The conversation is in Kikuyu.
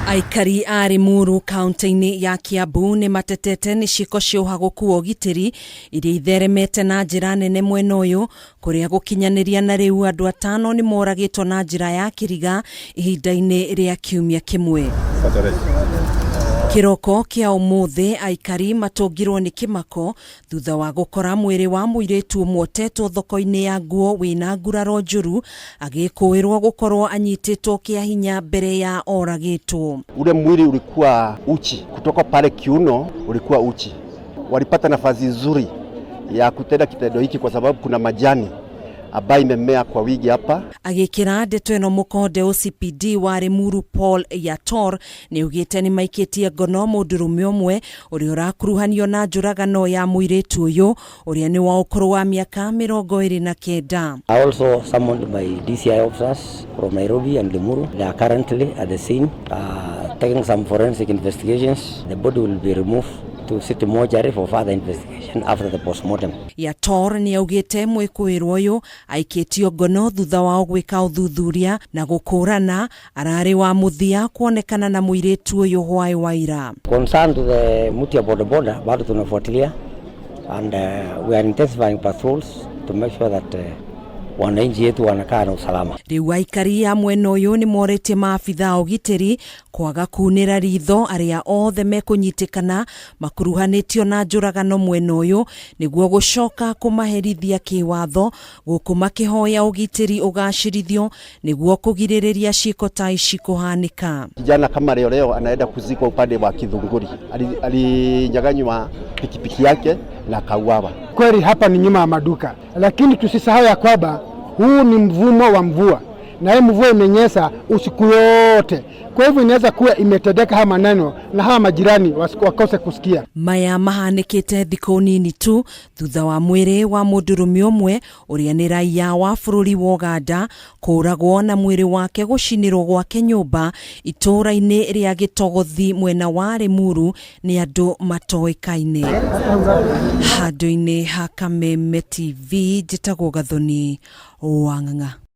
Aikari a Limuru kaunti-inĩ ya Kiambu nĩ matetete nĩ ciĩko cia ũhagũku wa ũgitĩri iria itheremete na njĩra nene mwena ũyũ, kũrĩa gũkinyanĩria na rĩu andũ atano nĩ moragĩtwo na njĩra ya kĩriga ihinda-inĩ rĩa kiumia kĩmwe. Kĩroko kĩa ũmũthĩ aikari matũngirwo nĩ kĩmako thutha wa gũkora mwĩrĩ wa mũirĩtu ũmwe ũtetwo thoko-inĩ ya nguo wĩna nguraro njũru, agĩkũĩrwo gũkorwo anyitĩtwo kĩa hinya mbere ya oragĩtwo. Ule mwili ulikuwa uchi kutoka pale kiuno, ulikuwa uchi. Walipata nafasi nzuri ya kutenda kitendo hiki kwa sababu kuna majani ambayo imemea kwa wingi hapa. Agĩkĩra ndeto ĩno mũkonde, OCPD wa Limuru Paul Yator nĩ augĩte nĩ maikĩtie ngono mũndũrũme ũmwe ũrĩa ũrakuruhanio na njũragano ya mũirĩtu ũyũ, ũrĩa nĩ wa ũkũrũ wa mĩaka 29. I also summoned my DCI officers from Nairobi and Limuru. They are currently at the scene taking some forensic investigations. The body will be removed to City Mortuary for further investigation after the postmortem. Yator nĩ augĩte mwĩkũĩrwo ũyũ aikĩtio ngono thutha wao gwĩka ũthuthuria na gũkũrana ararĩ wa mũthia kuonekana na mũirĩtu ũyũ hwaĩ wa ira. Concerned to the mtu ya boda boda bado tunafuatilia and we are intensifying patrols to make sure that wananchi yetu wanakaa na usalama. Rĩu aikari a mwena ũyũ nĩ morĩtie maabitha a ũgitĩri kwaga kunĩra ritho arĩa othe mekũnyitĩkana makuruhanĩtio na njũragano mwena ũyũ, nĩguo gũcoka kũmaherithia kĩwatho, gũkũ makĩhoya ũgitĩri ũgacĩrithio nĩguo kũgirĩrĩria ciĩko ta ici kũhanĩka. Kijana kama leo leo anaenda kuzikwa upande wa Githunguri, alinyang'anywa pikipiki yake na akauawa. Kweli hapa ni nyuma ya maduka, lakini tusisahau ya kwamba huu ni mvumo wa mvua na hii mvua imenyesha usiku yote, kwa hivyo inaweza kuwa imetendeka haya maneno na hawa majirani wakose kusikia. Maya mahanĩkĩte thikũ nini tu thutha wa mwĩrĩ wa mũndũrũme ũmwe ũrĩa nĩ raiya wa bũrũri wa Ũganda kũragwo na mwĩrĩ wake gũcinĩrwo gwake nyũmba itũũra-inĩ rĩa Gĩtogothi mwena wa Limuru nĩ andũ matoĩkaine. Handũ-inĩ ha Kameme TV, njĩtagwo Gathoni Wang'ang'a.